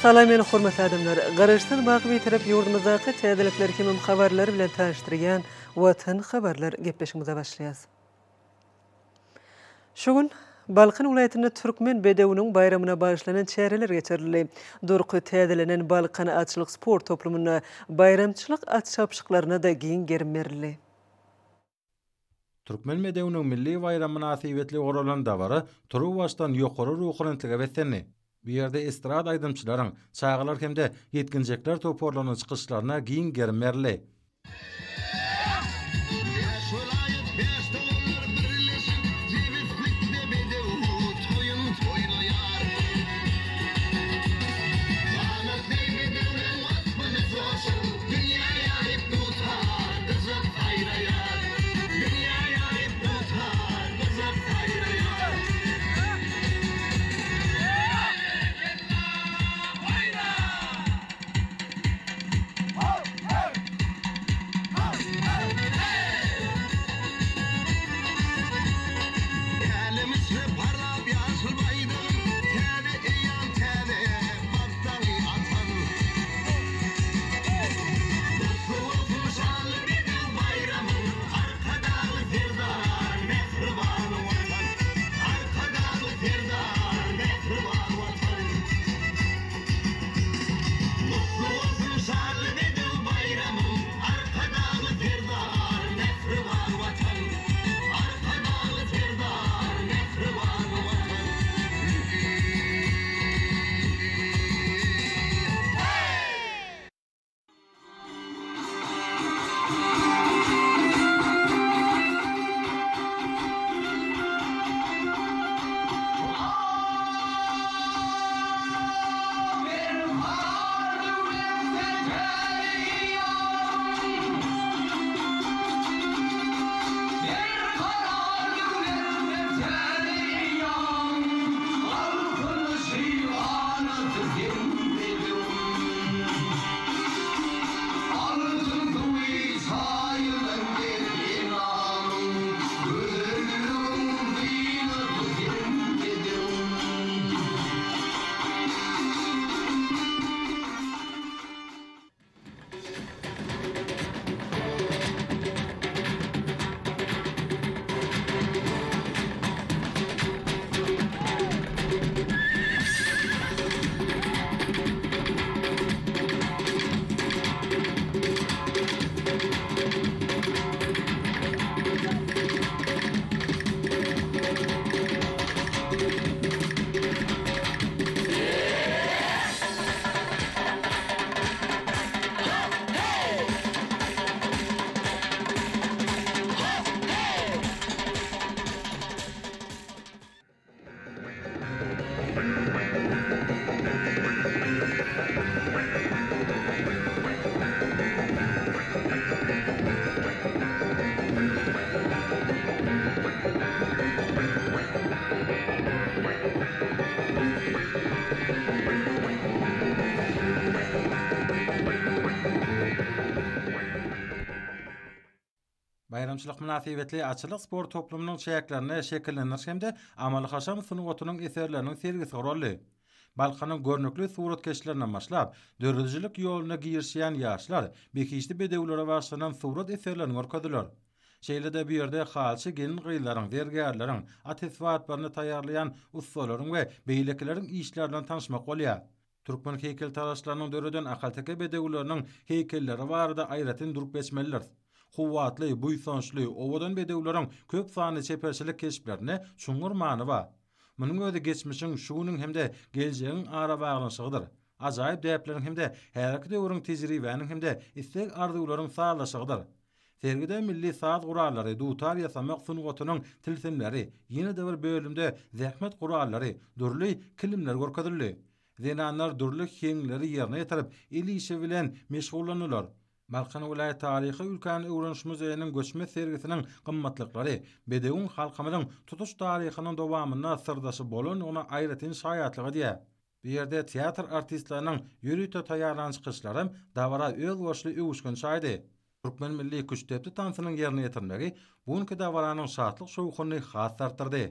Salam meni hormatly adamlar! Garaşsyz baky Bitarap ýurdumyzdaky täzelikler hemem habarlar bilen tanyşdyrýan Watan habarlar gepleşigimize başlaýas. Şu gün Balkan welaýatynda Türkmen bedewiniň baýramyna bagyşlanan çäreler geçirildi. Durky täzelenen Balkan atçylyk sport toplumynda baýramçylyk at çapyşyklaryna-da giň gerim berildi. Türkmen bedewiniň milli baýramy mynasybetli guralan dabara turuwbaşdan ýokary ruhubelentlige beslendi. Bu ýerde estrada aýdymçylaryň, çagalar hem-de ýetginjekler toparlarynyň çykyşlaryna giň gerim berildi. Bäş welaýat, bäş doganlar birleşip, jebislikde bedew toýun toýlaýar. Ganat deý bedewleň waspyny joşup, dünýä ýaýyp dutar, gyjak saýraýar. Dünýä ýaýyp dutar, gyjak saýraýar. Älem içre parlap ýaşyl baýdagym, Täze eýýam, täze bagt daňy atan. Gutly bolsun şanly bedew baýramyň, Arkadagly Serdar, mähriban Watan! Arkadagly Serdar, mähriban Watan! Gutly bolsun şanly bedew baýramyň, Arkadagly Serdar, mähriban Watan! Arkadagly Serdar, mähriban Watan! Baýramçylyk mynasybetli atçylyk sport toplumynyň çäklerinde şekillendiriş hem-de amaly-haşam sungatynyň eserleriniň sergisi guraldy. Balkanyň görnükli suratkeşlerinden başlap, döredijilik ýoluna girişýän ýaşlar behişdi bedewlere bagyşlanan surat eserlerini görkezdiler. Şeýle-de bu ýerde halyçy gelin-gyzlaryň, zergärleriň, at esbaplaryny taýýarlaýan ussalaryň we beýlekileriň işleri bilen tanyşmak bolýar. Türkmen heýkeltaraşlarynyň döreden ahalteke bedewleriniň heýkelleri barada aýratyn durup geçmelidiris. Kuwwatly, buýsançly, owadan bedewleriň köp sanly çeperçilik keşplerinde çuňňur many bar. Munuň özi geçmişiň, şu günüň hem-de geljegiň arabaglanyşygydyr. Ajaýyp däpleriň hem-de häzirki döwrüň tejribäniň hem-de isleg-arzuwlaryň sazlaşygydyr. Sergide milli saz gurallary, dutar ýasamak sungatynyň tilsimleri, ýene-de bir bölümde zähmet gurallary, dürli kilimler görkezildi. Zenanlar dürli heňleri ýerine ýetirip, el işi bilen meşgullandylar. Balkan welaýat taryhy ülkäni öwreniş muzeýiniň göçme sergisiniň gymmatlyklary bedewiň halkymyzyň tutuş taryhynyň dowamynda syrdaşy bolandygyna aýratyn şaýatlyk edýär. Bu ýerde teatr artistleriniň ýörite taýýarlan çykyşlaram dabara özboluşly öwüşgin çaýdy. Türkmen milli küştdepdi tansynyň ýerine ýetirilmegi bu günki dabaranyň şatlyk-şowhunyny has-da artdyrdy.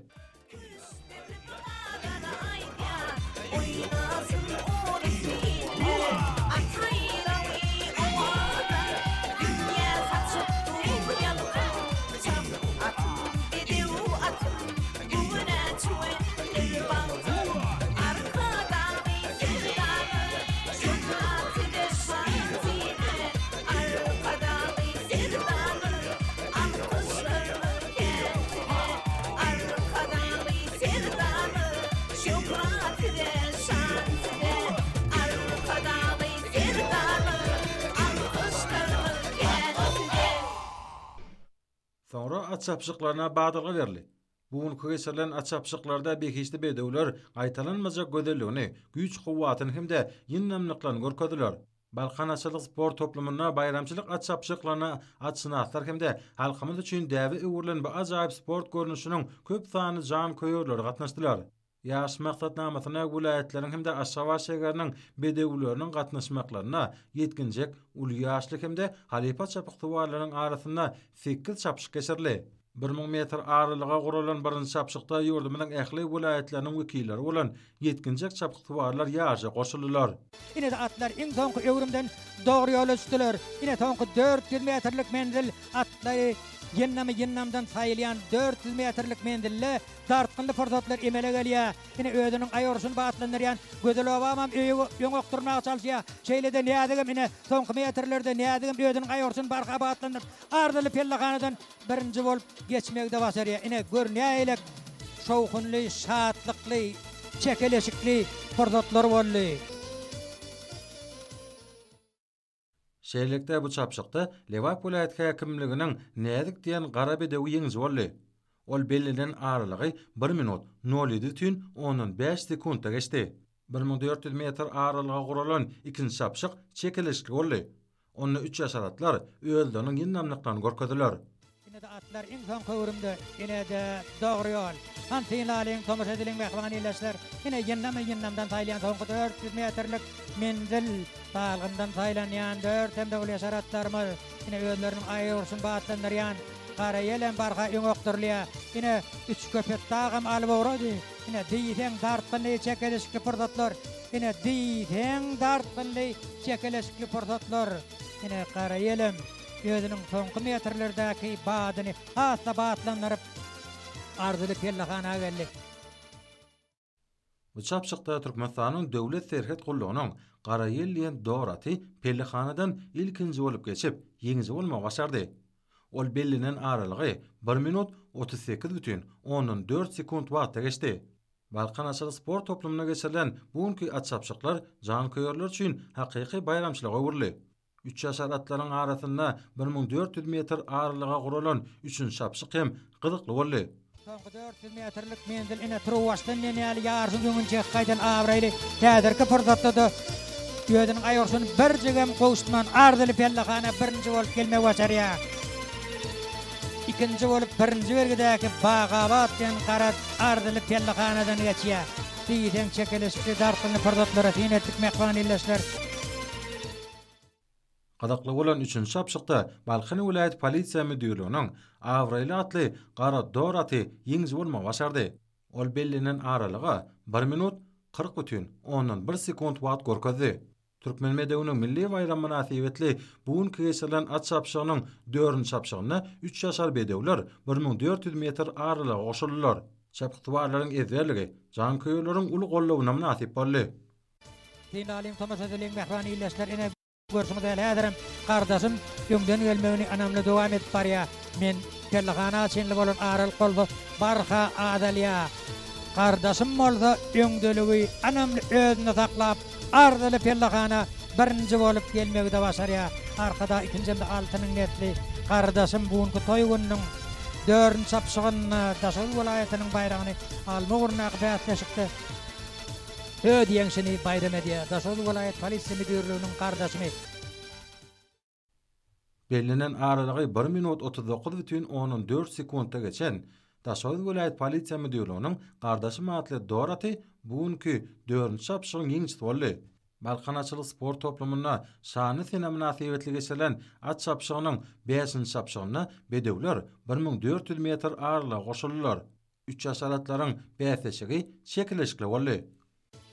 Soňra at çapyşyklaryna badalga berildi. Bu günki geçirilen at çapyşyklarda behişdi bedewler gaýtalanmajak gözelligini, güýç-kuwwatyny hem-de ýyndamlyklaryny görkezdiler. Balkan atçylyk sport toplumynda baýramçylyk at çapyşyklaryna atşynaslar hem-de halkymyz üçin däbe öwrülen bu ajaýyp sport görnüşiniň köp sanly janköýerleri gatnaşdylar. Ýaryş maksatnamasyna welaýatlaryň hem-de Aşgabat şägeriniň bedewleriniň gatnaşmaklarynda ýetginjek, uly ýaşly hem-de halypa çapyksuwarlaryň arasynda sekiz çapyşyk geçirildi. 1000 metr aralyga guralan birinji çapyşykda ýurdumyzyň ähli welaýatlarynyň wekilleri bolan ýetginjek çapyksuwarlar ýaryşa goşuldylar. Ine-de atlar iň soňky öwrümden dogry ýola düşdüler. Ine soňky 400 metrlik menzil atlary ýyndamy ýyndamdan saýylýan 400 metrlik menzilde Dartgynly pursatlar emele gelýär. Ine, özüniň aý urşuny batlandyrýan Gözel obamam öýe öňe okdurmaga çalyşýar. Şeýle-de Näzigem ine, soňky metrlerde Näzigem özüniň aý urşuny barha batlandyryp, arzyly pellehanadan birinji bolup geçmegi-de başarýar. Ine, gör nähili şowhunly, şatlykly, çekeleşikli pursatlar boldy. Şeýlelikde, bu çapyşykda Lebap welaýat häkimliginiň Näzik diýen gara bedewi ýeňiji boldy. Ol bellenen aralygy bir minut, nol ýedi bütin ondan bäş sekuntda geçdi. 1400 metr aralyga guralan ikinji çapyşyk çekeleşikli boldy. Onda üç ýaşar atlar özleriniň ýyndamlyklaryny görkezdiler. Ine-de atlar iň soňky öwrümde. Ine-de dogry ýol. Hany synlalyň, tomaşa edeliň mähriban ildeşler. Ine ýyndamy ýyndamdan saýylýan soňky 400 metrlik menzil. Salgymdan saýlanýan dört hem-de uly-ýaşar atlarymyz. Ine özleriniň aýry urşuny batlandyrýan gara ýel hem barha öňe okdurylýar. Ine üç Köpetdagam alyp ugrady. Ine diýseň dartgynly çekeleşikli pursatlar. Ine diýseň dartgynly çekeleşikli pursatlar. Ine gara ýelem. Özüniň soňky metrlerdäki badyny has-da batlandyryp, arzyly pellehana geldi. Bu çapyşykda Türkmenistanyň Döwlet serhet gullugynyň Gara ýel diýen dor aty pellehanadan ilkinji bolup geçip, ýeňiji bolmagy başardy. Ol bellenen aralygy bir minut 38 bütin ondan dört sekunt wagtda geçdi. Balkan atçylyk sport toplumynda geçirilen bu günki at çapyşyklar janköýerler üçin hakyky baýramçylyga öwrüldi. Üç ýaşar atlaryň arasynda 1400 metr aralyga guralan üçünji çapyşyk hem gyzykly boldy. Soňky 400 metrlik menzil ine turuwbaşdan diýen ýaly ýaryşyň öňüni çekip gaýdan abraýly häzirki pursatda-da özüniň aýurşyny birjigem gowşutman arzyly pellehana birinji bolup gelmegi başarýar. Ikinji bolup birinji belgidäki Bagabat diýen gara arzyly pellehanadan geçýär. Diýseň çekeleşikli dartgynly pursatlara syn etdik mähriban ildeşler. Gyzykly bolan üçünji çapyşykda Balkan welaýat polisiýa müdirliginiň Abraýly atly gara dor aty ýeňiji bolmagy başardy. Ol bellenen aralyga bir minut 40 bütin ondan bir sekunt wagt görkezdi. Türkmen bedewiniň milli baýramy mynasybetli bu günki geçirilen at çapyşygynyň dördünji çapyşygynda üç ýaşar bedewler 1400 metr aralyga goşuldylar. Çapyksuwarlaryň ezberligi janköýerleriň uly goldawyna mynasyp boldy. Synalyň tomaşa edeliň mähriban ildeşler ine görşüňiz ýaly häzirem gardaşym öňden gelmegini ynamly dowam edip barýar men pellehana çenli bolan aralyk bolsa barha azalýar gardaşym bolsa öňdeligi ynamly özünde saklap arzyly pellehana birinji bolup gelmegide başarýar arkadag ikinji hem-de altynyň nesli gardaşym bu günki toý gününiň dördünji çapyşygynda Daşoguz welaýatynyň baýragyny almak ugrundaky bäsleşikde Öz ýeňşini baýram edýär. Daşoguz welaýat polisiýa müdirliginiň gardaşymy. Bellenen aralygy bir minut 39 bütin ondan dört sekuntda geçen Daşoguz welaýat polisiýa müdirliginiň Gardaşym atly dor aty bu günki dördünji çapyşygyň ýeňijisi boldy. Balkan atçylyk sport toplumynda şanly sene mynasybetli geçirilen at çapyşygynyň bäşinji çapyşygynda bedewler 1400 metr aralyga goşuldylar. Üç ýaşar atlaryň bäsleşigi çekeleşikli boldy.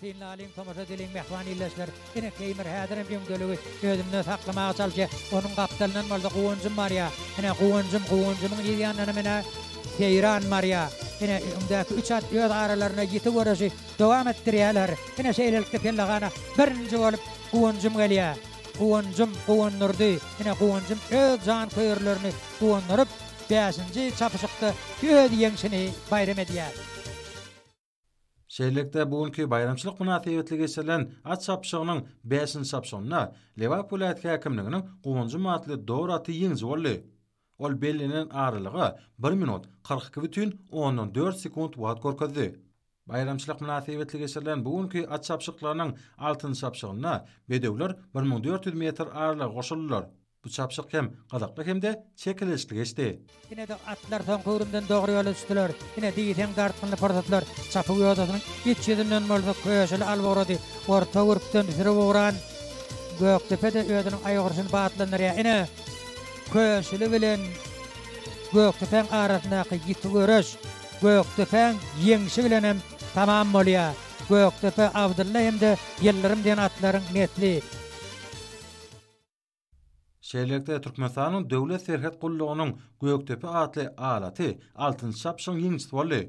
Synlalyň, tomaşa edeliň, mähriban ildeşler! Ine, Keýmir häzirem öňdeligi özünde saklamaga çalyşýar. Onuň gapdalyndan bolsa Guwanjym barýar. Ine, Guwanjym, Guwanjymyň yz ýanyndanam ine, Seýran barýar. Ine, öňdäki üç at öz aralarynda ýiti göreşi dowam etdirýärler. Ine, şeýlelikde pellehana birinji bolup Guwanjym gelýär. Guwanjym guwandyrdy. Ine, Guwanjym öz janköýerlerini guwandyryp, Bäşinji çapyşykda öz ýeňşini baýram edýär. Şeýlelikde, bu günki baýramçylyk mynasybetli geçirilen at çapyşygynyň bäşinji çapyşygynda Lebap welaýat häkimliginiň Guwanjym atly dor aty ýeňiji boldy. Ol bellenen aralyga bir minut 42 bütin ondan dört sekunt wagt görkezdi. Baýramçylyk mynasybetli geçirilen bu günki at çapyşyklarynyň altynjy çapyşygynda bedewler 1400 metr aralyga goşuldylar. Bu çapyşyk hem gyzykly hem-de çekeleşikli geçdi. Ine-de atlar soňky öwrümden dogry ýola düşdüler. Ine, diýseň dartgynly pursatlar. Çapuw ýodasynyň iç ýüzünden bolsa köşüli alyp ugrady. Orta gürpden sürüp ugran Gökdepe-de özüniň aýgurşuny batlandyrýar. Ine, köşüli bilen Gökdepäň arasyndaky ýiti göreş Gökdepäň ýeňşi bilen hem tamam bolýar. Gökdepe Abdylla hem-de Ýyldyrym diýen atlaryň nesli. Şeýlelikde, Türkmenistanyň Döwlet serhet gullugynyň Gökdepe atly alaty altynjy çapyşygyň ýeňijisi boldy.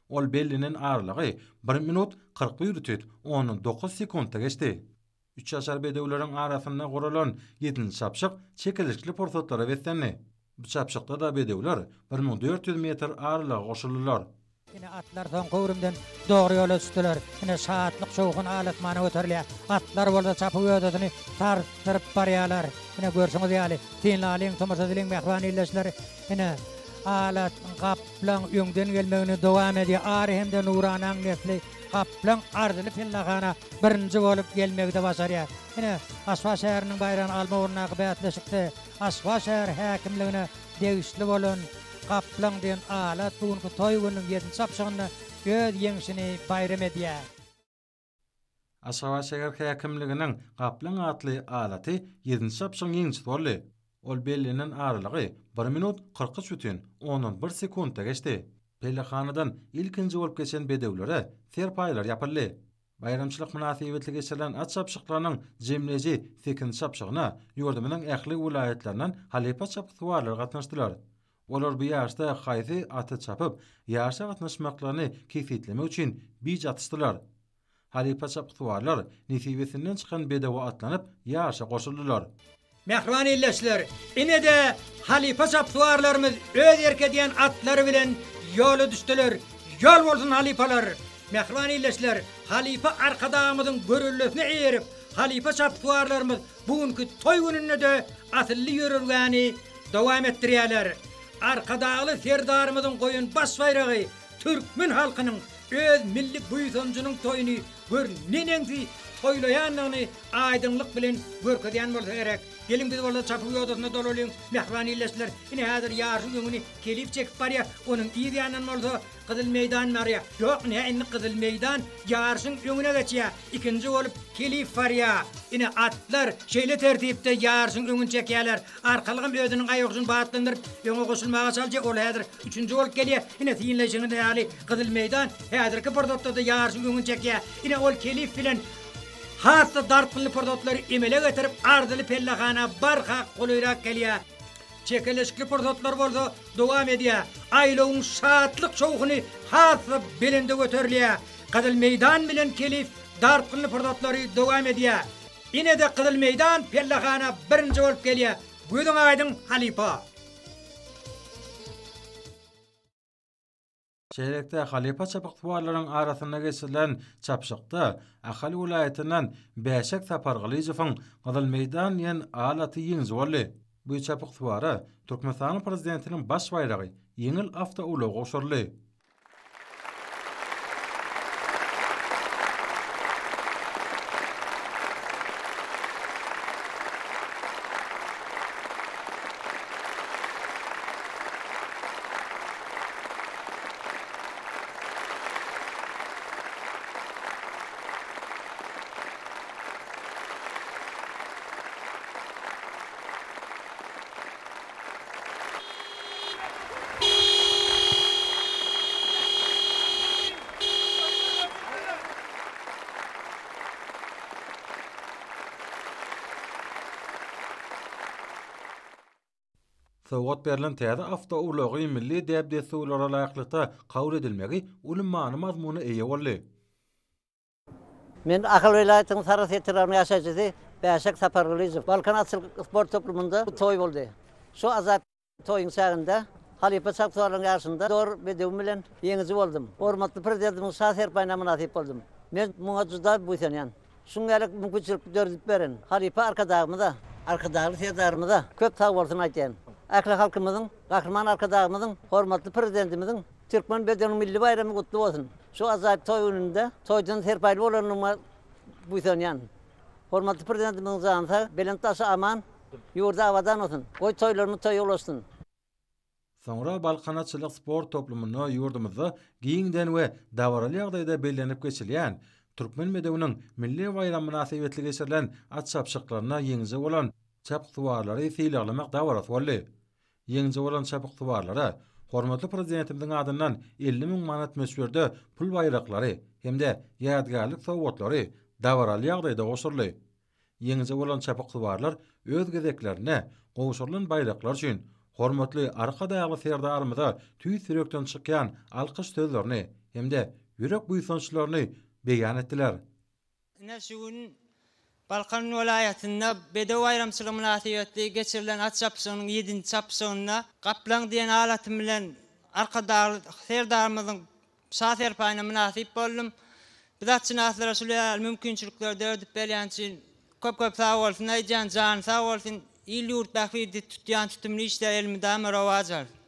Ol bellenen aralygy bir minut 41 bütin ondan dokuz sekuntda geçdi. Üçaşar bedewleriň arasynda guralan ýedinji çapyşyk çekeleşikli pursatlara beslendi. Bu çapyşykda-da bedewler 1400 metr aralyga goşuldylar. Ine, atlar soňky öwrümden dogry ýola düşdüler. Ine, şatlyk-şowhun al-asmana göterilýär. Atlar bolsa çapyp özesini sarsdyryp barýarlar. Ine, görşüňiz ýaly, synlalyň, tomaşa edeliň, mähriban ildeşler. Ine, Alat gaplaň öňden gelmegini dowam edýär. Ary hem-de Nuranaň nesli gaplaň arzyly pellehana birinji bolup gelmegi-de başarýar. Ine, Aşgabat şäheriniň baýragyny almak ugrundaky bäsleşikde Aşgabat şäher häkimligine degişli bolan Gaplaň diýen alat bu günki toý gününiň ýedinji çapyşygynda öz ýeňşini baýram edýär. Aşgabat şäher häkimliginiň Gaplaň atly alaty ýedinji çapyşygyň ýeňijisi boldy. Ol bellenen aralygy bir minut 43 bütin ondan bir sekuntda geçdi. Pellehanadan ilkinji bolup geçen bedewlere serpaýlar ýapyldy. Baýramçylyk mynasybetli geçirilen at çapyşyklarynyň jemleýji sekizinji çapyşygyna ýurdumyzyň ähli welaýatlaryndan halypa çapyksuwarlar gatnaşdylar. Olar bu ýaryşda haýsy aty çapyp, ýaryşa gatnaşmaklaryny kesgitlemek üçin bije atyşdylar. Halypa çapyksuwarlar nesibesinden çykan bedewe atlanyp, ýaryşa goşuldylar. Mähriban ildeşler, ine-de halypa çapsuwarlarymyz öz erk edýän atlary bilen ýola düşdüler. Ýol bolsun halypalar! Mähriban ildeşler, halypa Arkadagymyzyň göreldesine eýerip, halypa çapsuwarlarymyz bu günki toý gününde-de asylly ýörelgäni dowam etdirýärler. Arkadagly Serdarymyzyň goýan baş baýragy türkmen halkynyň öz milli buýsanjynyň toýuny gör neneňsi toýlaýandygyny aýdyňlyk bilen görkezýän bolsa gerek. Geliň biz bolsa çapuw ýodasyna dolalyň, mähriban ildeşler. Ine häzir ýaryşyň öňüni Kelif çekip barýar, onuň yz ýanyndan bolsa Gyzyl meýdan barýar. Ýok, ine indi Gyzyl meýdan ýaryşyň öňüne geçýär. Ikinji bolup Kelif barýar. Ine atlar şeýle tertipde ýaryşyň öňüni çekýärler. Arkalygam özüniň aýagujyny batlandyryp, öňe goşulmaga çalyşýar. Ol häzir üçünji bolup gelýär. Ine, synlaýşyňyz ýaly, Gyzyl meýdan häzirki pursatda-da ýaryşyň öňüni çekýär. Ine, ol Kelif bilen has-da dartgynly pursatlary emele getirip, arzyly pellehana barha golaýrak gelýär. Çekeleşikli pursatlar bolsa dowam edýär. Aýlawyň şatlyk-şowhuny has-da belende göterilýär. Gyzyl meýdan bilen Kelif dartgynly pursatlary dowam edýär. Ine-de Gyzyl meýdan pellehana birinji bolup gelýär. Gözüň aýdyň, halypa! Şeýlelikde, halypa çapyksuwarlaryň arasynda geçirilen çapyşykda Ahal welaýatyndan Bäşek Sapargylyjowyň Gyzyl meýdan diýen al aty ýeňiji boldy. Bu çapyksuwara Türkmenistanyň Prezidentiniň baş baýragy, ýeňil awtoulag gowşuryldy. Sowgat berlen täze awtoulagy milli däp-dessurlara laýyklykda kabul edilmegi uly many-mazmuna eýe boldy. Men Ahal welaýatynyň Sarahs etrabynyň ýaşaýjysy Bäşek Sapargylyjow. Balkan atçylyk sport toplumynda toý boldy. Şu ajaýyp toýuň çäginde halypa çapyksuwarlaryň ýaryşynda dor bedewim bilen ýeňiji boldum. Hormatly Prezidentimiziň Şa serpaýyna mynasyp boldum. Men muňa juda buýsanýan. Şuň ýaly mümkinçilik döredip beren halypa Arkadagymyza, Arkadagly Serdarymyza köp sagbolsun aýtýan. Ähli halkymyzyň, Gahryman Arkadagymyzyň, hormatly Prezidentimiziň Türkmen bedewiniň milli baýramy gutly bolsun! Şu ajaýyp toý gününde toýdan serpaýly bolandygyma buýsanýan. Hormatly Prezidentimiziň jany sag, belent daşy aman, ýurdy abadan bolsun! Goý toýlarymyz toýa ulaşsyn! Soňra Balkan atçylyk sport toplumynda ýurdumyzda giňden we dabaraly ýagdaýda bellenip geçilýän Türkmen bedewiniň milli baýramy mynasybetli geçirilen at çapyşyklarynda ýeňiji bolan çapyksuwarlary sylaglamak dabarasy boldy. Ýeňiji bolan çapyksuwarlara hormatly Prezidentimiziň adyndan 50 müň manat möçberde pul baýraklary hem-de ýadygärlik sowgatlary dabaraly ýagdaýda gowşuryldy. Ýeňiji bolan çapyksuwarlar öz gezeklerinde gowşurylan baýraklar üçin hormatly Arkadagly Serdarymyza tüýs ýürekden çykýan alkyş sözlerini hem-de ýürek buýsançlaryny beýan etdiler. Ine şu gün Balkan welaýatynda Bedew baýramçylygy mynasybetli geçirilen at çapyşygynyň ýedinji çapyşygynda Gaplaň diýen al atym bilen Arkadagly Serdarymyzyň Şa serpaýyna mynasyp boldum. Biz atşynaslara şul ýaly mümkinçilikleri döredip berýäni üçin köp-köp sag bolsun aýdýan, jany sag bolsun, il-ýurt bähbidi tutýan tutumly işleri elmydama rowaç alsyn.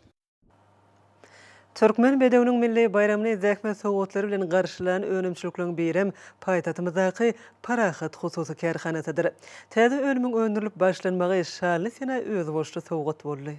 Türkmen bedewiniň milli baýramyny zähmet sowgatlary bilen garşylan önümçilikleriň birem paýtagtymyzdaky Parahat hususy kärhanasydyr. Täze önümiň öndürilip başlanmagy şanly senä özboluşly sowgat boldy.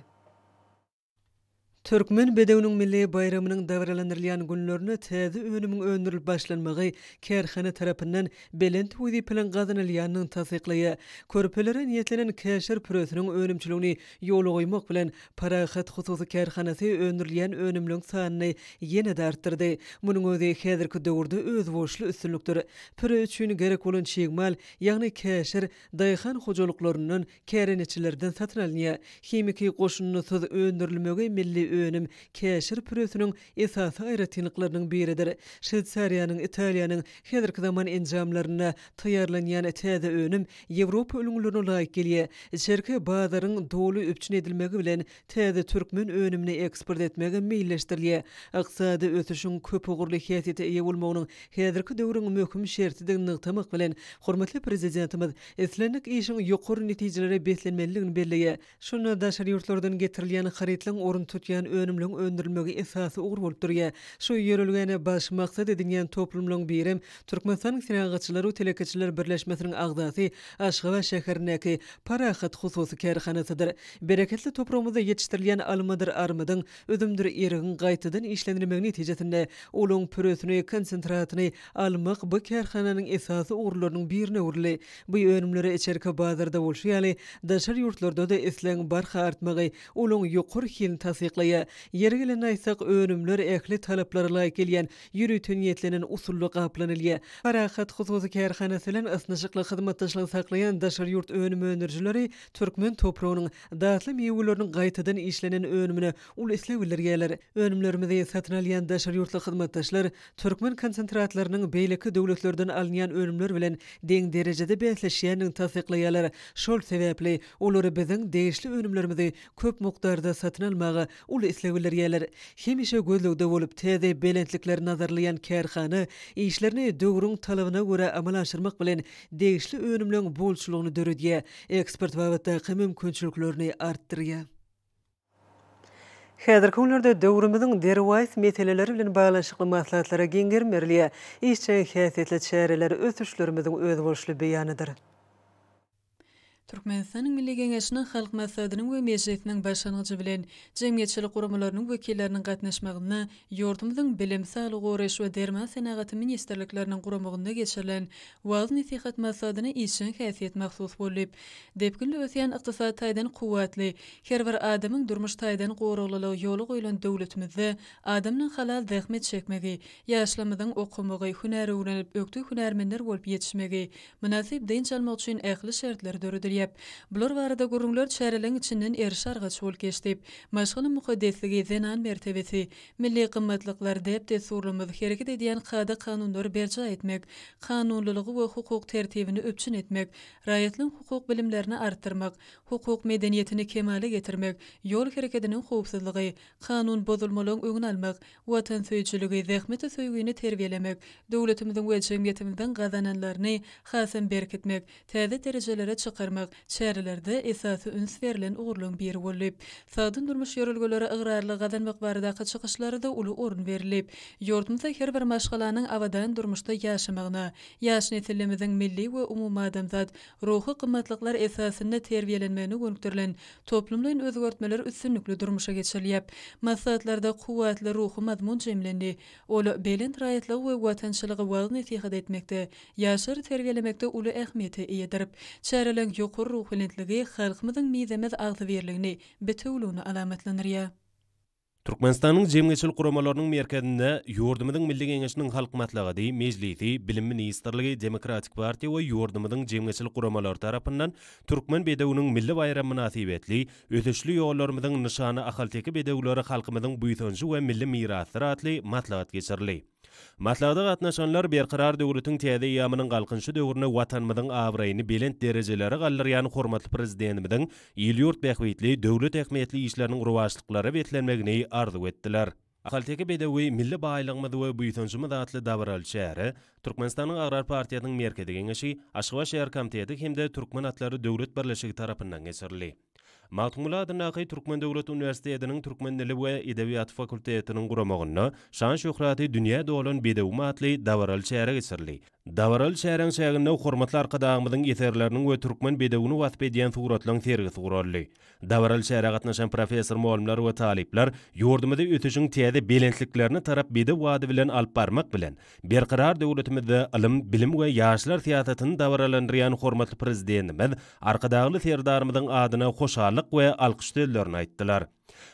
Türkmen bedewiniň milli baýramynyň dabaralandyrylýan günlerinde täze önümiň öndürilip başlanmagy kärhana tarapyndan belent wezipeleriň gazanylýandygyny tassyklaýar. Körpelere niýetlenen käşir püresiniň önümçiligini ýola goýmak bilen, Parahat hususy kärhanasy öndürilýän önümleriň sanyny ýene-de artdyrdy. Munuň özi häzirki döwürde özboluşly üstünlikdir. Püre üçin gerek bolan çig mal, ýagny käşir daýhan hojalyklaryndan, kärendeçilerden satyn alynýar. Himiki goşundysyz öndürilmegi milli önüm käşir püresiniň esasy aýratynlyklarynyň biridir. Şweýsariýanyň, Italiýanyň häzirki zaman enjamlarynda taýýarlanýan täze önüm Ýewropa ülňülerine laýyk gelýär. Içerki bazaryň doly üpjün edilmegi bilen täze türkmen önümini eksport etmek meýilleşdirilýär. Ykdysady ösüşiň köpugurly häsiýete eýe bolmagynyň häzirki döwrüň möhüm şertidigini nygtamak bilen, hormatly Prezidentimiz islendik işiň ýokary netijelere beslenmelidigini belleýär. Şunda daşary ýurtlardan getirilýän harytlaryň orun tutýan önümleriň öndürilmegi esasy ugur bolup durýar. Şu ýörelgäni baş maksat edinýän toplumlaryň birem Türkmenistanyň Senagatçylar we telekeçiler birleşmesiniň agzasy Aşgabat şäherindäki Parahat hususy kärhanasydyr. Bereketli topragymyzda ýetişdirilýän almadyr armydyň, üzümdir erigiň gaýtadan işlenilmegi netijesinde olaryň püresini, konsentratyny almak bu kärhananyň esasy ugurlarynyň birine öwrüldi. Bu önümlere içerki bazarda bolşy ýaly, daşary ýurtlarda-da islegiň barha artmagy olaryň ýokary hilini tassyklaýar. Ýeri gelende aýtsak, önümler ähli talaplara laýyk gelýän ýörite niýetlenen usulda gaplanylýar. Parahat hususy kärhanasy bilen ysnyşykly hyzmatdaşlygy saklaýan daşary ýurt önüm öndürijileri türkmen topragynyň datly miweleriniň gaýtadan işlenen önümine uly isleg bildirýärler. Önümlerimizi satyn alýan daşary ýurtly hyzmatdaşlar türkmen konsentratlarynyň beýleki döwletlerden alynýan önümler bilen deň derejede bäsleşýändigini tassyklaýarlar. Şol sebäpli, olar biziň degişli önümlerimizi köp mukdarda satyn almaga uly isleg bildirýärler. Hemişe gözlegde bolup, täze belentlikleri nazarlaýan kärhana işlerini döwrüň talabyna görä amala aşyrmak bilen, degişli önümleň bolçulygyny döredýär, eksport babatdaky mümkinçiliklerini artdyrýar. Häzirki günlerde döwrümiziň derwaýys meseleleri bilen baglanyşykly maslahatlara giň gerim berilýär. Işjeň häsiýetli çäreler ösüşlerimiziň özboluşly beýanydyr. Türkmenistanyň Milli Geňeşiniň Halk Maslahatynyň we Mejlisiniň başlangyjy bilen, jemgyýetçilik guramalarynyň wekilleriniň gatnaşmagynda ýurdumyzyň Bilim, Saglygy goraýyş we derman senagaty ministrlikleriniň guramagynda geçirilen wagyz-nesihat maslahatyna işjeň häsiýet mahsus boldy. Depginli ösýän ykdysady taýdan kuwwatly, her bir adamyň durmuş taýdan goraglylygy ýola goýlan döwletimizde adamynyň halal zähmet çekmegi, ýaşlarymyzyň okamagy, hünär öwrenip, ökde hünärmenler bolup ýetişmegi, mynasyp dynç almak üçin ähli şertler döredilýär. Bular barada gürrüňler çäreleň içinden eriş-argaç bolup geçdi. Maşgala mukaddesligi, zenan mertebesi, milli gymmatlyklar, däp-dessurlarymyz, hereket edýän kada-kanunlary berjaý etmek, kanunylygy we hukuk tertibini üpjün etmek, raýatlaryň hukuk bilimlerini artdyrmak, hukuk medeniýetini kemala getirmek, ýol herekediniň howpsuzlygy, kanun bozulmalaryň öňüni almak, watansöýüjiligi, zähmete söýgini terbiýelemek, döwletimiziň we jemgyýetimiziň gazananlaryny hasam berkitmek, täze derejelere çykarmak. artdyrmak çärelerde esasy üns berlen ugurlaryň biri boldy. Sagdyn durmuş ýörelgelere ygrarlygy gazanmak baradaky çykyşlara-da uly orun berilip, ýurdumyzda her bir maşgalanyň abadan durmuşda ýaşamagyna, ýaş nesillerimiziň milli we umumadamzat ruhy gymmatlyklar esasynda terbiýelenmegine gönükdirilen toplumlaýyn özgertmeler üstünlikli durmuşa geçirilýär. Maslahatlarda kuwwatly ruhy mazmun jemlendi. Ol belent raýatlygy we watançylygy wagyz-nesihat etmekde, ýaşlary terbiýelemekde uly ähmiýete eýedir. Çäreleriň ýokary ruhubelentligi halkymyzyň mizemez agzybirligini, bitewüligini alamatlandyrýar. Türkmenistanyň Jemgyýetçilik guramalarynyň merkezinde ýurdumyzyň Milli Geňeşiniň Halk Maslahaty, Mejlisi, Bilim ministrligi, Demokratik partiýa we ýurdumyzyň jemgyýetçilik guramalary tarapyndan Türkmen bedewiniň milli baýramy mynasybetli Ösüşli ýollarymyzyň nyşany ahalteke bedewleri halkymyzyň buýsanjy we milli mirasydyr atly maslahat geçirildi. Maslahata gatnaşanlar Berkarar döwletiň täze eýýamynyň Galkynyşy döwründe Watanymyzyň abraýyny belent derejelere galdyrýan hormatly Prezidentimiziň il-ýurt bähbitli, döwlet ähmiýetli işleriniň rowaçlyklara beslenmegini arzuw etdiler. Ahalteke bedewi, milli baýlygymyz we buýsanjymyz atly dabaraly çäre Türkmenistanyň Agrar partiýasynyň Merkezi Geňeşi, Aşgabat şäher komiteti hem-de Türkmen atlary döwlet birleşigi tarapyndan geçirildi. Magtymguly adyndaky Türkmen döwlet uniwersitetiniň türkmen dili we edebiýaty fakultetiniň guramagynda Şan-şöhraty dünýä dolan bedewim atly dabaraly çäre geçirildi. Dabaraly çäräň çäginde hormatly Arkadagymyzyň eserleriniň we türkmen bedewini wasp edýän suratlaryň sergisi guraldy. Dabaraly çärä gatnaşan professor-mugallymlar we talyplar ýurdumyzy ösüşiň täze belentliklerine tarap bedew ady bilen alyp barmak bilen, Berkarar döwletimizde ylym, bilim we ýaşlar syýasatyny dabaralandyrýan hormatly Prezidentimiz Arkadagly Serdarymyzyň adyna hoşallyk we alkyş sözlerini aýtdylar.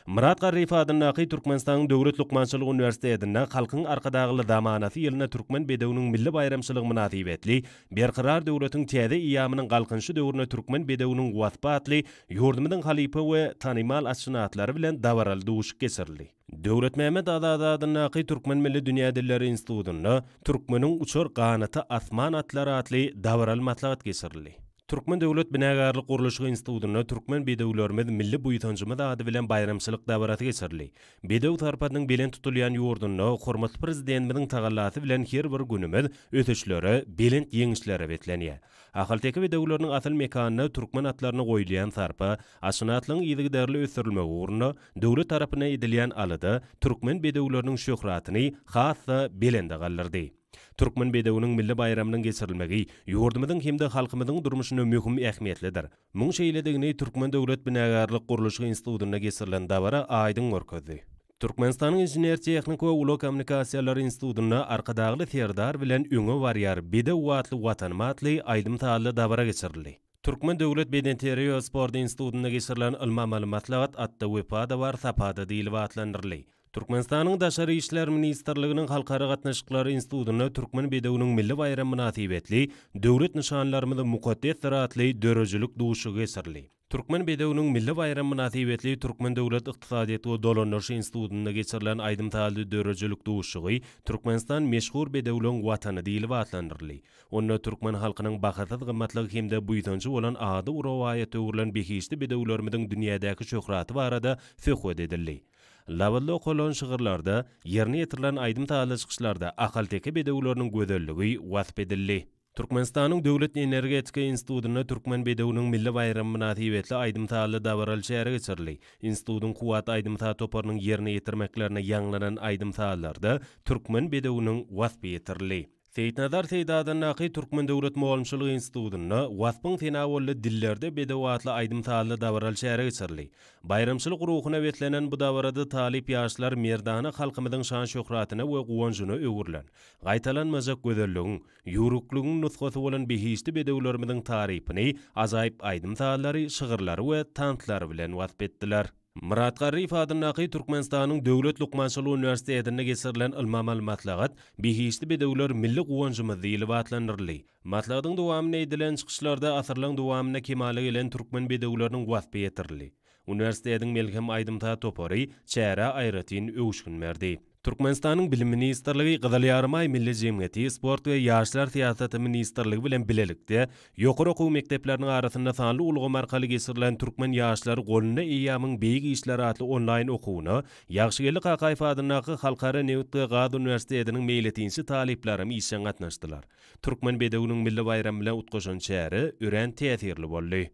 Myrat Garryýew adyndaky Türkmenistanyň Döwlet lukmançylyk uniwersitetinde Halkyň Arkadagly zamanasy ýylynda Türkmen bedewiniň milli baýramçylygy mynasybetli Berkarar döwletiň täze eýýamynyň Galkynyşy döwründe türkmen bedewiniň waspy atly ýurdumyzyň halypa we tanymal atşynaslary bilen dabaraly duşuşyk geçirildi. Döwletmämmet Azady adyndaky Türkmen milli dünýä dilleri institutynda Türkmeniň uçar ganaty asman atlary atly dabaraly maslahat geçirildi. Türkmen döwlet binagärlik gurluşyk institutynda Türkmen bedewlerimiz milli buýsanjymyz ady bilen baýramçylyk dabarasy geçirildi. Bedew sarpasynyň belent tutulýan ýurdunda hormatly Prezidentimiziň tagallasy bilen her bir günümiz ösüşlere, belent ýeňişlere beslenýär. Ahalteke bedewleriniň asyl mekanynda türkmen atlaryna goýulýan sarpa, atşynaslygyň yzygiderli ösdürilmegi ugrunda döwlet tarapyndan edilýän alada türkmen bedewleriniň şöhratyny has-da belende galdyrdy. Türkmen bedewiniň milli baýramynyň geçirilmegi ýurdumyzyň hem-de halkymyzyň durmuşynda möhüm ähmiýetlidir. Muň şeýledigini Türkmen döwlet binagärlik gurluşyk institutynda geçirilen dabara aýdyň görkezdi. Türkmenistanyň Inžener-tehniki we ulag kommunikasiýalary institutynda Arkadagly Serdar bilen öňe barýar bedew atly Watanym atly aýdym-sazly dabara geçirildi. Türkmen döwlet bedenterbiýe we sport institutynda geçirilen ylmy-amaly maslahat Atda wepa-da bar, sapa-da diýlip atlandyryldy. Türkmenistanyň Daşary işler ministrliginiň Halkara gatnaşyklary institutynda Türkmen bedewiniň milli baýramy mynasybetli Döwlet nyşanlarymyz mukaddesdir atly döredijilik duşuşygy geçirildi. Türkmen bedewiniň milli baýramy mynasybetli Türkmen döwlet ykdysadyýet we dolandyryş institutynda geçirilen aýdym-sazly döredijilik duşuşygy Türkmenistan meşhur bedewleň Watany diýlip atlandyryldy. Onda türkmen halkynyň bahasyz gymmatlygy hem-de buýsanjy bolan ady rowaýata öwrülen behişdi bedewlerimiziň dünýädäki şöhraty barada söhbet edildi. Labyzly okalan şygyrlarda, ýerine ýetirilen aýdym-sazly çykyşlarda ahalteke bedewleriniň gözelligi wasp edildi. Türkmenistanyň Döwlet energetika institutynda Türkmen bedewiniň milli baýramy mynasybetli aýdym-sazly dabaraly çäre geçirildi. Institutyň Kuwwat aýdym-saz toparynyň ýerine ýetirmeklerinde ýaňlanan aýdym-sazlarda türkmen bedewiniň waspy ýetirildi. Seýitnazar Seýdi adyndaky Türkmen döwlet mugallymçylyk institutynda Waspyň sena boldy dillerde bedew atly aýdym-sazly dabaraly çäre geçirildi. Baýramçylyk ruhuna beslenen bu dabarada talyp ýaşlar merdana halkymyzyň şan-şöhratyna we guwanjyna öwrülen, gaýtalanmajak gözelligiň, ýüwrükligiň nusgasy bolan behişdi bedewlerimiziň tarypyny ajaýyp aýdym-sazlary, şygyrlary we tanslary bilen wasp etdiler. Myrat Garryýew adyndaky Türkmenistanyň Döwlet lukmançylyk uniwersitetinde geçirilen ylmy-amaly maslahat Behişdi bedewler milli guwanjymyz diýlip atlandyryldy. Maslahatyň dowamynda edilen çykyşlarda asyrlaryň dowamynda kemala gelen türkmen bedewleriniň waspy ýetirildi. Uniwersitetiň Melhem aýdym-saz topary çärä aýratyn öwüşgin berdi. Türkmenistanyň Bilim ministrligi, Gyzyl Ýarymaý Milli jemgyýeti, Sport we ýaşlar syýasaty ministrligi bilen bilelikde, ýokary okuw mekdepleriniň arasynda sanly ulgam arkaly geçirilen Türkmen ýaşlary golunda eýýamyň beýik işleri atly onlaýn okuwyna Ýagşygeldi Kakaýew adyndaky Halkara nebit we gaz uniwersitetiniň meýletinçi talyplaram işjeň gatnaşdylar. Türkmen bedewiniň milli baýramy bilen utgaşan çäre örän täsirli boldy.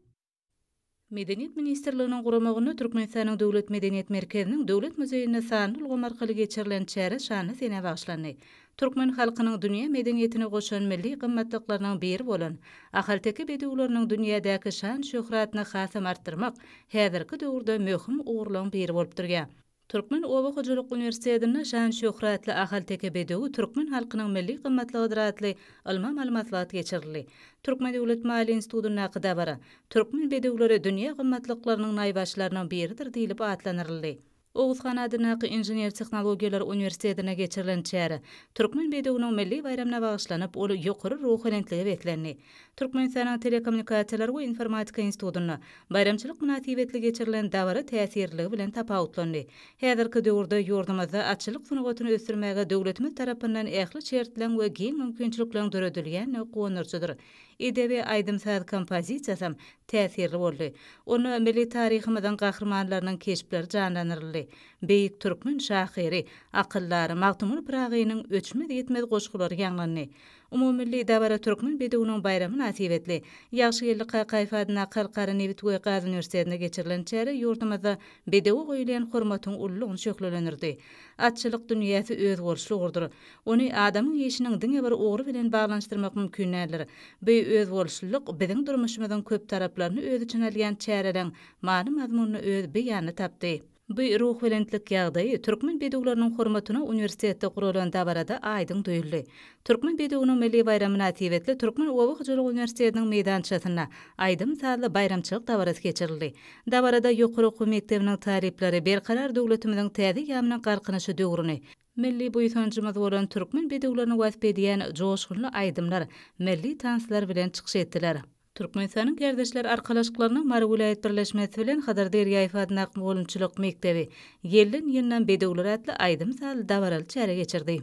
Medeniýet ministrliginiň guramagynda Türkmenistanyň Döwlet medeniýet merkeziniň Döwlet muzeýinde sanly ulgam arkaly geçirilen çäre şanly senä bagyşlandy. Türkmen halkynyň dünýä medeniýetine goşan milli gymmatlyklarynyň biri bolan ahalteke bedewleriniň dünýädäki şan-şöhratyny hasam artdyrmak häzirki döwürde möhüm ugurlaryň biri bolup durýar. Türkmen oba hojalyk uniwersitetinde Şan-şöhratly ahalteke bedewi türkmen halkynyň milli gymmatlygydyr atly ylmy-amaly maslahat geçirildi. Türkmen döwlet maliýe institutyndaky dabara Türkmen bedewleri dünýä gymmatlyklarynyň naýbaşylarynyň biridir diýlip atlandyryldy. Oguz han adyndaky Inžener-tehnologiýalar uniwersitetinde geçirilen çäre Türkmen bedewiniň milli baýramyna bagyşlanyp, ol ýokary ruhubelentlige beslendi. Türkmenistanyň Telekommunikasiýalar we informatika institutynda baýramçylyk mynasybetli geçirilen dabara täsirliligi bilen tapawutlandy. Häzirki döwürde ýurdumyzda atçylyk sungatyny ösdürmäge döwletimiz tarapyndan ähli şertleň we giň mümkinçilikleriň döredilýändigi guwandyryjydyr. Edebi aýdym-saz kompozisiýasam täsirli boldy. Onda milli taryhymyzyň gahrymanlarynyň keşpleri janlandyryldy. Beýik türkmen şahyry, akyldary Magtymguly Pyragynyň öçmez-ýitmez goşgulary ýaňlandy. Umumymilli dabara Türkmen bedewiniň baýramy mynasybetli Ýagşygeldi Kakaýew adyndaky Halkara nebit we gaz uniwersitetinde geçirilen çäre ýurdumyzda bedewe goýulýan hormatyň ululygyny şöhlelendirdi. Atçylyk dünýäsi özboluşly ugurdyr. Ony adamyň işiniň diňe bir ugry bilen baglanyşdyrmak mümkin däldir. Bu özboluşlylyk biziň durmuşymyzyň köp taraplaryny öz içine alýan çäreleriň many-mazmunyny öz beýanyny tapdy. Bu ruhubelentlik ýagdaýy türkmen bedewleriniň hormatyna uniwersitetde guralan dabarada aýdyň duýuldy. Türkmen bedewiniň milli baýramy mynasybetli Türkmen oba hojalyk uniwersitetiniň meýdançasynda aýdym-sazly baýramçylyk dabarasy geçirildi. Dabarada ýokary okuw mekdebiniň talyplary Berkarar döwletimiziň täze eýýamynyň Galkynyşy döwrüni, milli buýsanjymyz bolan türkmen bedewlerini wasp edýän joşgunly aýdymlar, milli tanslar bilen çykyş etdiler. Türkmenistanyň Kärdeşler arkalaşyklarynyň Mary welaýat birleşmesi bilen Hydyr Derýaýew adyndaky mugallymçylyk mekdebi Ýelden ýyndam bedewler atly aýdym-sazly dabaraly çäre geçirdi.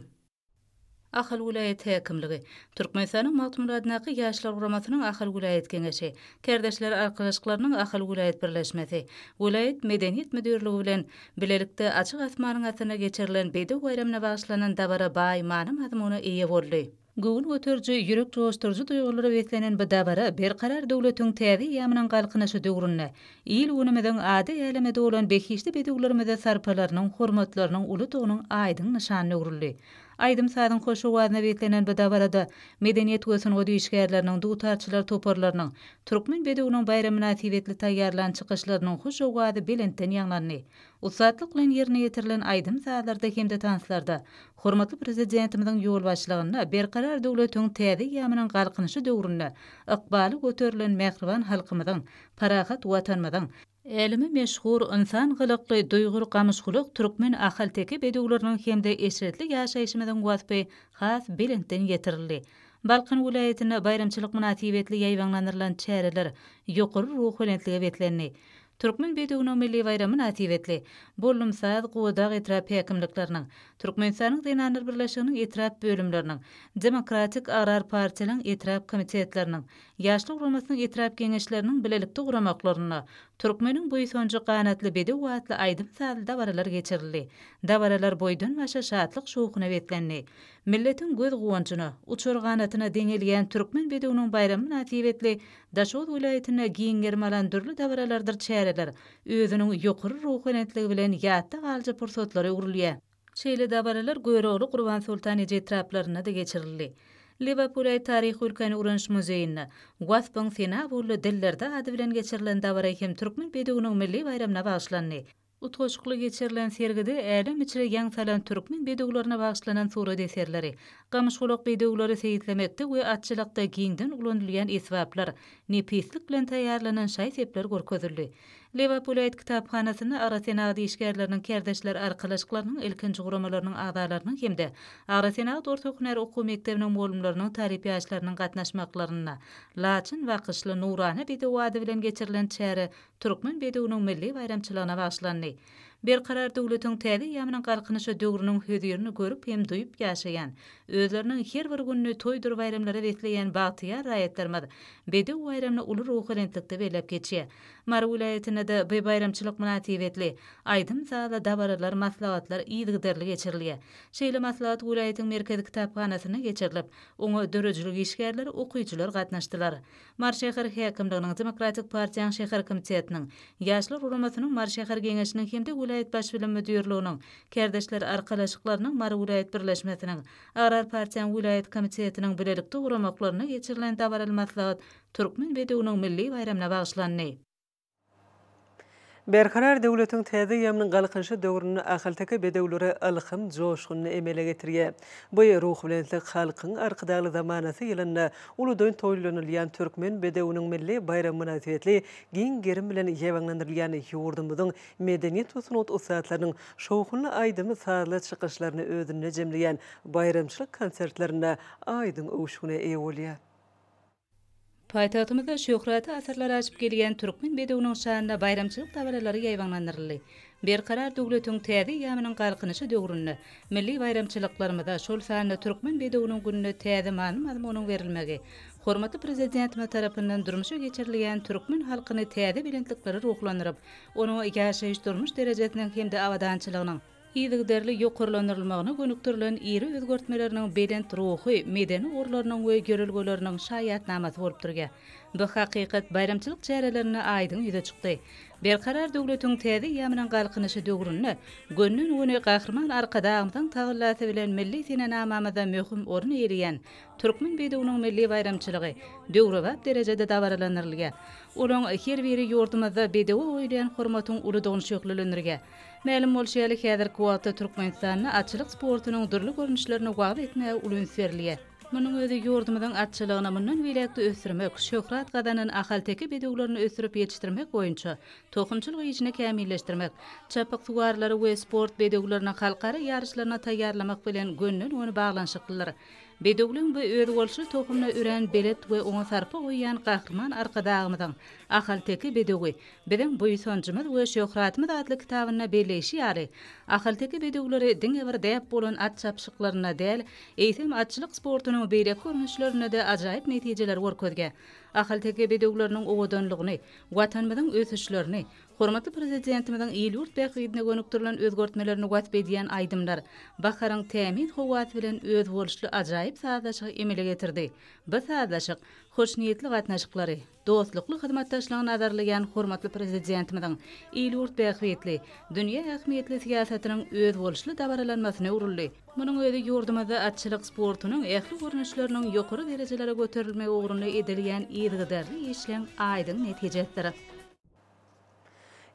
Ahal welaýat häkimligi, Türkmenistanyň Magtymguly adyndaky Ýaşlar guramasynyň Ahal welaýat Geňeşi, Kärdeşler arkalaşyklarynyň Ahal welaýat birleşmesi, welaýat Medeniýet müdirligi bilen bilelikde açyk asmanyň astynda geçirilen Bedew baýramyna bagyşlanan dabara baý many-mazmuna eýe boldy. Göwün göteriji, ýürek joşduryjy duýgulara beslenen bu dabara Berkarar döwletiň täze eýýamynyň Galkynyşy döwründe il-günümiziň ady äleme dolan behişdi bedewlerimize sarpalarynyň, hormatlarynyň uludygynyň aýdyň nyşanyna öwrüldi. Aýdym-sazyň hoş owazyna beslenen bu dabarada medeniýet we sungat işgärleriniň, dutarçylar toparlarynyň Türkmen bedewiniň baýramy mynasybetli taýýarlan çykyşlarynyň hoş owazy belentden ýaňlandy. Ussatlyk bilen ýerine ýetirilen aýdym-sazlarda hem-de tanslarda hormatly Prezidentimiziň ýolbaşçylygynda Berkarar döwletiň täze eýýamynyň Galkynyşy döwründe ykbaly göterilen mähriban halkymyzyň, parahat Watanymyzyň, äleme meşhur, ynsan gylykly, duýgur gamyşgulak türkmen ahalteke bedewleriniň hem-de eşretli ýaşaýşymyzyň waspy has belentden ýetirildi. Balkan welaýatynda baýramçylyk mynasybetli ýaýbaňlandyrylan çäreler ýokary ruhubelentlige beslendi. Türkmen bedewiniň milli baýramy mynasybetli Bollumsaz, Gubadag etrap häkimlikleriniň, Türkmenistanyň Zenanlar birleşiginiň etrap bölümleriniň, Demokratik agrar partiýalaryň etrap komitetleriniň, Ýaşlar guramasynyň etrap geňeşleriniň bilelikde guramaklarynda Türkmeniň buýsanjy ganatly bedew atly aýdym-sazly dabaralar geçirildi. Dabaralar boýdan-başa şatlyk-şowhuna beslendi. Milletiň göz guwanjyna, uçar ganatyna deňelýän türkmen bedewiniň baýramy mynasybetli Daşoguz welaýatynda giň gerim alan dürli dabaralardyr çäreler özüniň ýokary ruhubelentligi bilen ýatda galyjy pursatlara öwrülýär. Şeýle dabaralar Görogly, Gurbansoltan eje etraplarynda-da geçirildi. Lebap welaýat taryhy-ülkäni öwreniş muzeýinde Waspyň sena boldy dillerde ady bilen geçirilen dabara hem türkmen bedewiniň milli baýramyna bagyşlandy. Utgaşykly geçirilen sergide älem içre ýaň salan türkmen bedewlerine bagyşlanan surat eserleri, gamyşgulak bedewleri seýislemekde we atçylykda giňden ulanylýan esbaplar, nepislik bilen taýýarlanan şaý-sepler görkezildi. Lebap welaýat kitaphanasynda agrosenagat işgärleriniň kärdeşler arkalaşyklarynyň ilkinji guramalarynyň agzalarynyň hem-de agrosenagat orta hünär okuw mekdebiniň mugallymlarynyň talyp ýaşlarynyň gatnaşmaklarynda Laçyn bakyşly nurana bedew ady bilen geçirilen çäre Türkmen bedewiniň milli baýramçylygyna bagyşlandy. Berkarar döwletiň täze eýýamynyň Galkynyşy döwrüniň hözirini görüp hem duýup ýaşaýan, özleriniň her bir gününi toýdur baýramlara besleýän bagtyýar raýatlarymyz Bedew baýramyny uly ruhubelentlikde belläp geçýär. Mary welaýatynda-da bu baýramçylyk mynasybetli aýdym-sazly dabaralar, maslahatlar yzygiderli geçirilýär. Şeýle maslahat welaýatyň merkezi kitaphanasynda geçirilip, oňa döredijilik işgärleri, okyjylar gatnaşdylar. Mary şäher häkimliginiň, Demokratik partiýanyň şäher komitetiniň, Ýaşlar guramasynyň Mary şäher Geňeşiniň hem-de welaýat Baş bilim müdirliginiň, Kärdeşler arkalaşyklarynyň Mary welaýat birleşmesiniň, Agrar partiýanyň welaýat komitetiniň bilelikde guramaklarynda geçirilen dabaraly maslahat Türkmen bedewiniň milli baýramyna bagyşlandy. Berkarar döwletiň täze eýýamynyň Galkynyşy döwründe ahalteke bedewleri ylham joşgunyny emele getirýär. Bu ruhubelentlik Halkyň Arkadagly zamanasy ýylynda uludan toýlanylýan Türkmen bedewiniň milli baýramy mynasybetli giň gerim bilen ýaýbaňlandyrylýan ýurdumyzyň medeniýet we sungat ussatlarynyň şowhunly aýdym-sazly çykyşlaryny özünde jemleýän baýramçylyk konsertlerinde aýdyň öwüşgine eýe bolýar. Paýtagtymyzda şöhraty asyrlar aşyp gelýän türkmen bedewiniň şanyna baýramçylyk dabaralary ýaýbaňlandyryldy. Berkarar döwletiň täze eýýamynyň Galkynyşy döwründe milli baýramçylyklarymyza, şol sanda Türkmen bedewiniň gününe täze many-mazmunyň berilmegi, hormatly Prezidentimiz tarapyndan durmuşa geçirilýän türkmen halkyny täze belentliklere ruhlandyryp, onuň ýaşaýyş-durmuş derejesiniň hem-de abadançylygynyň yzygiderli ýokarlandyrylmagyna gönükdirilen iri özgertmeleriniň belent ruhy, medeni ugurlarynyň we ýörelgeleriniň şaýatnamasy bolup durýar. Bu hakykat baýramçylyk çärelerinde aýdyň ýüze çykdy. Berkarar döwletiň täze eýýamynyň Galkynyşy döwründe gönden-göni Gahryman Arkadagymyzyň tagallasy bilen milli senenamamyzda möhüm orun eýeleýän Türkmen bedewiniň milli baýramçylygy döwrebap derejede dabaralandyrylýar. Olaryň her biri ýurdumyzda bedewe goýulýan hormatyň uludygyny şöhlelendirýär. Mälim bolşy ýaly, häzirki wagtda Türkmenistanda atçylyk sportunyň dürli görnüşlerini wagyz etmäge uly üns berilýär. Munuň özi ýurdumyzyň atçylygyny mundan beýläk-de ösdürmek, şöhrat gazanan ahalteke bedewlerini ösdürip ýetişdirmek boýunça tohumçylyk işini kämilleşdirmek, çapyksuwarlary we sport bedewlerini halkara ýaryşlaryna taýýarlamak bilen gönden-göni baglanyşyklydyr. Bedewleň bu özboluşly tohumyna örän belet we oňa sarpa goýýan Gahryman Arkadagymyzyň Ahalteke bedewi, biziň buýsanjymyz we şöhratymyz atly kitabynda belleýşi ýaly, ahalteke bedewleri diňe bir däp bolan at çapyşyklarynda däl, eýsem, atçylyk sportunyň beýleki görnüşlerinde-de ajaýyp netijeleri görkezýär. Ahalteke bedewleriniň owadanlygyny, Watanymyzyň ösüşlerini, hormatly Prezidentimiziň il-ýurt bähbidine gönükdirilen özgertmelerini wasp edýän aýdymlar baharyň tämiz howasy bilen özboluşly ajaýyp sazlaşygy emele getirdi. Bu sazlaşyk hoşniýetli gatnaşyklary, dostlukly hyzmatdaşlygy nazarlaýan hormatly Prezidentimiziň il-ýurt bähbitli, dünýä ähmiýetli syýasatynyň özboluşly dabaralanmasyna öwrüldi. Munuň özi ýurdumyzda atçylyk sportunyň ähli görnüşleriniň ýokary derejelere göterilmegi ugrunda edilýän yzygiderli işleň aýdyň netijesidir.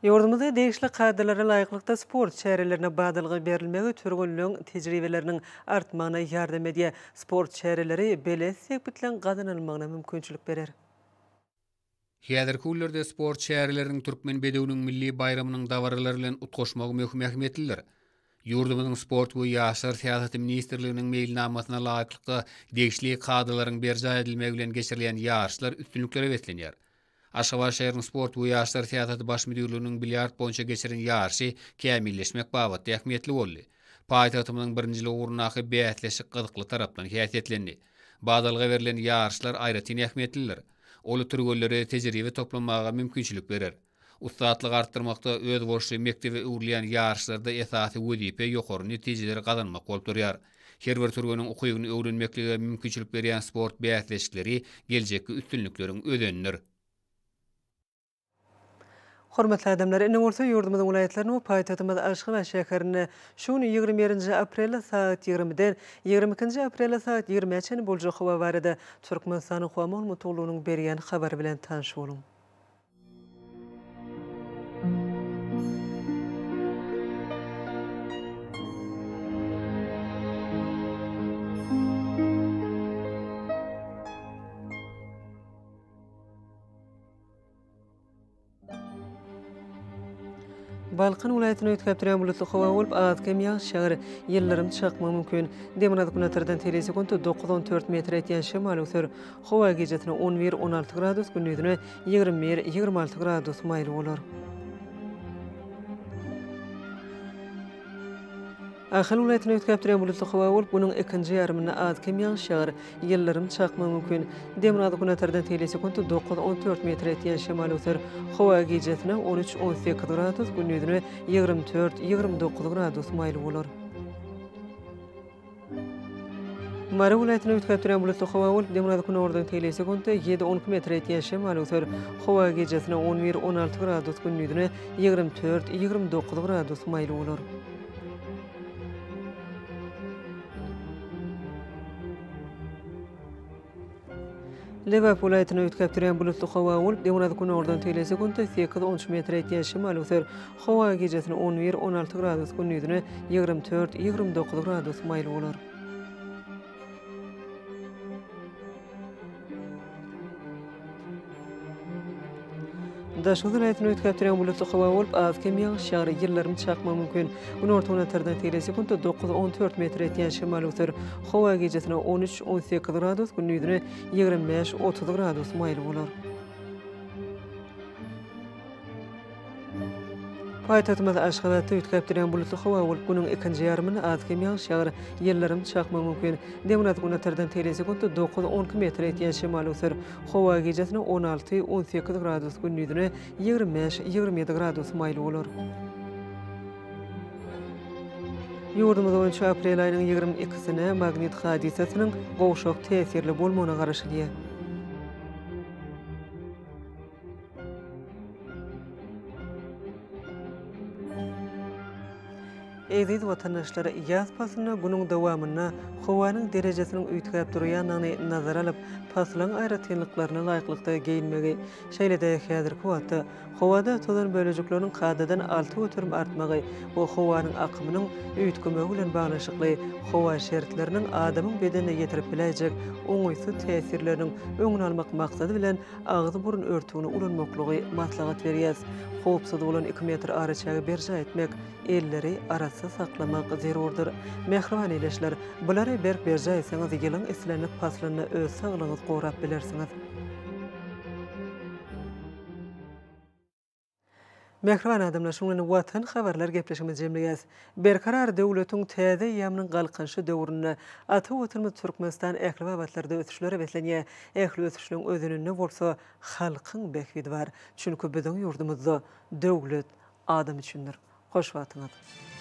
Ýurdumyzda degişli kadalara laýyklykda sport çärelerine badalga berilmegi türgenleň tejribeleriniň artmagyna ýardam edýär. Sport çäreleri belent sepgitleň gazanylmagyna mümkinçilik berer. Häzirki günlerde sport çäreleriniň Türkmen bedewiniň milli baýramynyň dabaralary bilen utgaşmagy möhüm ähmiýetlidir. Ýurdumyzyň Sport we ýaşlar syýasaty ministrliginiň meýilnamasyna laýyklykda degişli kadalaryň berjaý edilmegi bilen geçirilýän ýaryşlar üstünliklere beslenýär. Aşgabat şäheriniň Sport we ýaşlar syýasaty baş müdirliginiň bilýard boýunça geçiren ýaryşy kämilleşmek babatda ähmiýetli boldy. Paýtagtymyzyň birinjiligi ugrundaky bäsleşik gyzykly tarapdan häsiýetlendi. Badalga berlen ýaryşlar aýratyn ähmiýetlidir. Ol türgenlere tejribe toplamaga mümkinçilik berer. Ussatlygy artdyrmakda özboluşly mekdebe öwrülýän ýaryşlarda esasy wezipe ýokary netijeleri gazanmak bolup durýar. Her bir türgeniň ukybyny öwrenmeklige mümkinçilik berýän sport bäsleşikleri geljekki üstünlikleriň özenidir. Hormatly adamlar, indi bolsa ýurdumyzyň welaýatlarynda we paýtagtymyz Aşgabat şäherinde şu gün 21-nji aprelde sagat 20-den 22-nji aprelde sagat 20-ä çenli boljak howa barada Türkmenistanyň Howa maglumat gullugynyň berýän habary bilen tanyş boluň. Balkan welaýatynda üýtgäp durýan bulutly howa bolup, az-kem ýagyş ýagar, ýyldyrym çakmagy mümkin. Demirgazyk-günortadan telim sekuntda dokuz-on dört metre ýetýän şemal öwser. Howa gijesine on bir, on alty gradus, gündizine 21, 26 gradus maýyl bolar. Ahal welaýatynda üýtgäp durýan bulutly howa bolup, günüň ikinji ýarymynda az-kem ýagyş ýagar. Ýyldyrym çakmagy mümkin. Demirgazyk-günortadan teýle sekuntda dokuz, 14 metre ýetýän şemal öwser. Howa gijesine on üç, 18 gradus, gündizine 24, 29 gradus maýyl bolar. Mary welaýatynda üýtgäp durýan bulutly howa bolup, demirgazyk-günordan teýle sekuntda ýedi, 12 metre ýetýän şemal öwser. Howa gijesine on bir, 16 gradus, gündizine 24, 29 gradus maýyl bolar. Lebap welaýatynda üýtgäp durýan bulutly howa bolup, demirgazyk-günordan teýle sekuntda sekiz, on üç metre ýetýän şemal öwser. Howa gijesine on bir, 16 gradus, gündizine 24, 29 gradus maýyl bolar. Daşoguz welaýatynda üýtgäp durýan bulutly howa bolup, az-kem ýagyş ýagar, ýyldyrym çakmagy mümkin. Günorta-günortadan teýle sekuntda dokuz, 14 metre ýetýän şemal öwser. Howa gijesine on üç, 18 gradus, gündizine 25, 30 gradus maýyl bolar. Paýtagtymyz Aşgabatda üýtgäp durýan bulutly howa bolup, günüň ikinji ýarymynda az-kem ýagyş ýagar, ýyldyrym çakmagy mümkin. Demirgazyk-günortadan teýle sekuntda dokuz, 12 metre ýetýän şemal öwser. Howa gijesine on alty, 18 gradus, gündizine 25, 27 gradus maýyl bolar. Ýurdumyz boýunça aprel aýynyň 22-sine magnit hadysasynyň gowşak täsirli bolmagyna garaşylýar. Eziz watandaşlar, ýaz paslynda günüň dowamynda howanyň derejesiniň üýtgäp durýandygyny nazara alyp, paslyň aýratynlyklaryna laýyklykda geýinmegi, şeýle-de häzirki wagtda howada tozan bölejikleriniň kadadan 6% artmagy we howanyň akymynyň üýtgemegi bilen baglanyşykly howa şertleriniň adamyň bedenine ýetirip biläýjek oňaýsyz täsirleriniň öňüni almak maksady bilen agyz-burun örtügini ulanmaklygy maslahat berýäs. Howpsuz bolan iki metr araçägi berjaý etmek, elleri arassa saklamak zerurdyr. Mähriban ildeşler, bulary berk berjaý etseňiz ýylyň islendik paslynda öz saglygyňyzy gorap bilersiňiz. Mähriban adamlar, şunuň bilen Watan habarlar gepleşigimizi jemleýäs. Berkarar döwletiň täze eýýamynyň Galkynyşy döwründe ata Watanymyz Türkmenistan ähli babatlarda ösüşlere beslenýär. Ähli ösüşleň özeninde bolsa halkyň bähbidi bar. Çünki biziň ýurdumyzda döwlet adam üçindir. Hoş wagtyňyz!